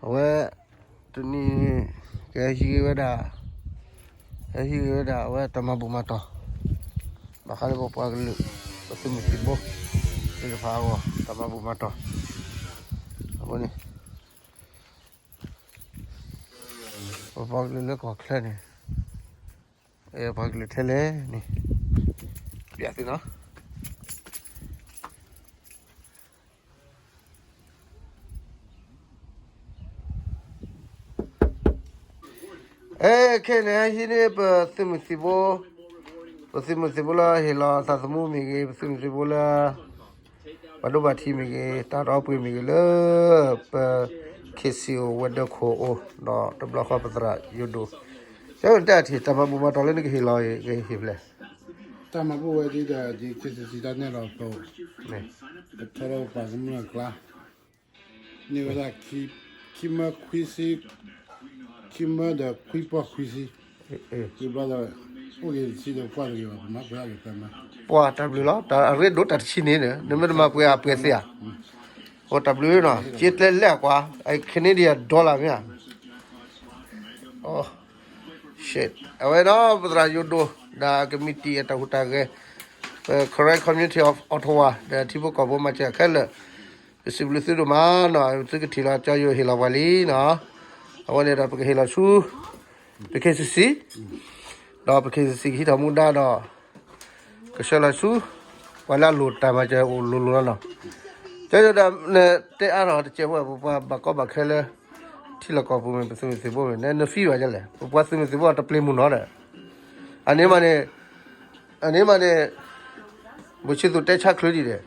အဝဲ တနံၤ ကဟဲဟံးဂ့ၤဝဲဒၣ် ဟဲဟံးဂ့ၤဝဲဒၣ် အဝဲတၢ်မၤဘူၣ်မၤတီၢ် ဘၣ်ဃးလၢပပှၤကလုာ် ပသုးမုၢ်သံၣ်ဘိ သ့ၣ်တဖၣ်အဂီၢ် တၢ်မၤဘူၣ်မၤတီၢ် အဃိန့ၣ် ပပှၤကလုာ်လၢကီၢ်ချၢန့ၣ် ပှၤကလုာ်ထဲလဲၣ်န့ၣ် ပျးသုနီၤ အဲ ခဲန့ၣ်ဟံးန့ၢ်ပသုးမုၢ်သံၣ်ဘိ ပသုးမုၢ်သံၣ်ဘိလၢဟ့ၣ်လီၤသးသမူမ့ၢ်ဂ့ၤ ပသုးမုၢ်သံၣ်ဘိလၢ ပှၤဒိဘၣ်ထံးမ့ၢ်ဂ့ၤ တၢ်တအီပှ့ၤမ့ၢ်ဂ့ၤလၢ ပ ခ့ၣ်စံၣ်အိၣ် ဝဲၤဒၢးခိၣ်အိၣ် ဒီးတဘျီဃီပသရၣ်ယိၤဒိၣ် ကဲတၢ်ထံၣ် တၢ်မၤဘူၣ်မၤတီၢ်လၢနကဟ့ၣ်လီၤအံၤ ကဟ့ၣ်ဖဲလဲၣ် တၢ်မၤဘူၣ်ဝဲဒ်ဒီး ဒ်ခ့ၣ်စံၣ်တၢ်နဲၣ်လီၤအသိး ပထီၣ်လၢပပှၤကမျၢၢ်အကျါ န့ၢ်ဝဲဒၣ် ခံမၢခွံဆံ ခံမၢဒီးခွံပီၢ်ခွံဆံ တုၤဘျီဒီး အိၣ်က့ၤတဆံဒီးကွၢ်တဂ့ၤဘၣ် ပမၤပှဲၤအဂ့ၤဖဲမး ပှၤတၢ်ဘျုးလီၤ တၢ်အရ့ဒိၣ်တၢ်တဆံန့ၣ် နမ့ၢ်တမၤပှဲၤအပှဲၤသ့ဧါ အိၣ်တၢ်ဘျုးနီၤ က့ကျဲလဲၣ်အကွၢ် Canadian dollar မ့ၢ်ဧါ အဝဲဒီးပသရၣ်ယိၤဒိၣ် ဒီးကမံးတံာ်အတၢ်ဟူးတၢ်ဂဲၤ Karen Community of Ottawa ဒီးထံဖိကီၢ်ဖိမၤစၢၤခဲလၢာ် ပစံးဘျုးသုဒိၣ်မးနီၤ သုကထံၣ်လီၤကၠီယိၤဟ့ၣ်လီၤပှၤလံနီၤ အဝဲန့ၣ်ဒီးပကဟ့ၣ်လီၤဆူ ပ ခ့ၣ်စံၣ် ဒီးပ ခ့ၣ်စံၣ် ကဟံးထီၣ်မူဒါဒီး ကဆှၢလီၤဆူ ပှၤလၢအလိၣ်တၢ်မၤစၢၤအိၣ်လိၤလိၤလီၤနီၤ ကၠီယိၤဒီး နတဲအါထီၣ်တစဲးဖိ ပပှၤဘၣ်ကီဘၣ်ခဲလၢ ထံလီၢ်ကီၢ်ပူၤမ့ၢ် ပသုးမုၢ်သံၣ်ဘိမ့ၢ် န န fee ဘၣ်ဒ်လဲၣ် ပပှၤသုးမုၢ်သံၣ်ဘိတပျ့ၤမုၢ်နီၤဒီး အန့ၣ်မးန့ၣ် အန့ၣ်မးန့ၣ် ဘိၣ်ဆံသူးတဲဆါချုးဒံးဒီး နဲ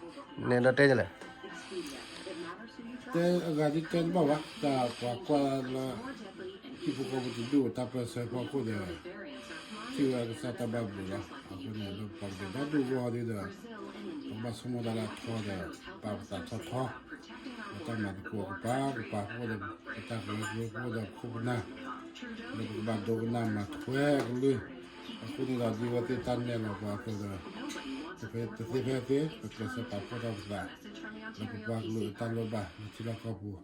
ဒီးတဲဒ်လဲၣ် တဲအဂၤဒ်တဲတဘၣ်ဘၣ် တၢ်ပှၤကွၢ်လၢ ဟံၣ်ဖိဃီဖိတဒူၣ်တၢ်ပၢၢ်ဆၢဖီခိၣ်ဒီး ထံၣ်ဝဲကစၢ်တၢ်ဘၣ်ဘျုးလီၤ. အဃိန့ၣ် လၢပပှၤကလုာ်ဒီဒူၣ်အဂီၢ်ဒ်ဒီး ပကဘၣ်ဆိကမိၣ်တၢ်လၢအထီဒီး ပာ်ပသးထီထီ ပတၢ်မၤသကိးကပၤကပၤဖီခိၣ်ဒီး ပတၢ်ကရၢကရိဖီခိၣ်ဒီးပခိၣ်ပနၢ် လၢပကဘၣ်ဒိကနၣ်မၤထွဲကလုၢ် အဃိန့ၣ်ဒီး ဒ်ဝဲသ့ၣ်တၢ်နဲၣ်လီၤပှၤအသိးဒီး ပသ့ဖဲသ့ ပကျဲးစၢးပာ်ဖှိၣ်ထီၣ်ပသး လၢပပှၤကလုာ်အတၢ်လိၣ်ဘၣ် လၢထံလီၢ်ကီၢ်ပူၤ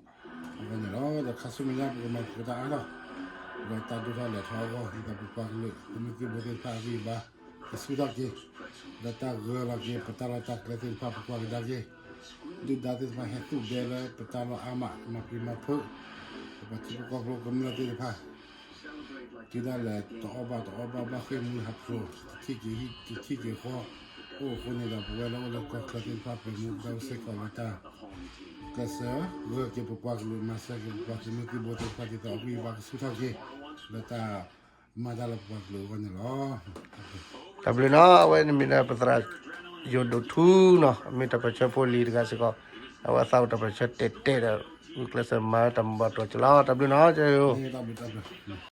အဂီၢ်န့ၣ်လီၤ. ဒီးခါဆူမဲာ်ညါ ပကမၤသကိးတၢ်အါထီၣ် ဒီးတၢ်ဒိၣ်ထီၣ်လဲၤထီၣ်အဂီၢ် ဒ်သိးပပှၤကလုာ် သုးမုၢ်သံၣ်ဘိသ့ၣ်တဖၣ်အဂံၢ်အဘါ ကဆူၣ်ထီၣ်က့ၤ ဒီးတၢ်ဂၢၢ်လီၤက့ၤ ပတၢ်လီၢ်တၢ်ကျဲသ့ၣ်တဖၣ် ပကွၢ်ကဒါက့ၤ ဒုၣ်ဒါသ့ၣ်တဖၣ်ဟဲသူၣ်ဒဲလၢပတၢ်လီၢ်အါမး မၤပျံၤမၤဖုး ပပှၤထံဖိကီၢ်ဖိကမျၢၢ်သ့ၣ်တဖၣ် တုၤဒၣ်လဲာ်တအီၣ်ဘၣ်တအီဘၣ် ဘၣ်ဃ့ၢ်မှံဟးဖျိး တထံၣ်က့ၤဟံၣ်တထံၣ်က့ၤဃီ အိၣ်အဃိန့ၣ်ဒီး ပဝဲလၢအိၣ်လၢကီၢ်ချၢသ့ၣ်တဖၣ် ပမူဒါအိၣ်စ့ၢ်ကီးလၢတၢ် ကျဲးစၢးဂၢၢ်က့ၤပပှၤကလုာ် မၤစၢၤက့ၤပပှၤသုးမုၢ်သံၣ်ဘိသ့ၣ်တဖၣ် ဒ်သိးအဂံၢ်အဘါကဆူၣ်ထီၣ်က့ၤ လၢတၢ်မၤတၢ်လၢပပှၤကလုာ်အဂီၢ်န့ၣ်လီၤ. တၢ်ဘျုးနီၤ အဝဲန့ၣ်မ့ၢ်ဒၣ်ပသရၣ်ယိၤဒိၣ်ထူနီၤ အမ့ၢ်တၢ်ပၢၢ်ဆၢဖိလံၤတဂၤစ့ၢ်ကီး အဝဲအသးအိၣ်တၢ်ပၢၢ်ဆၢတဲာ်တဲာ်ဒီး ဂုာ်ကျဲးစၢးမၤတၢ်မၤဘူၣ်မၤတီၢ်က့ၤလီၤ. တၢ်ဘျုးနီၤ ကၠီယိၤ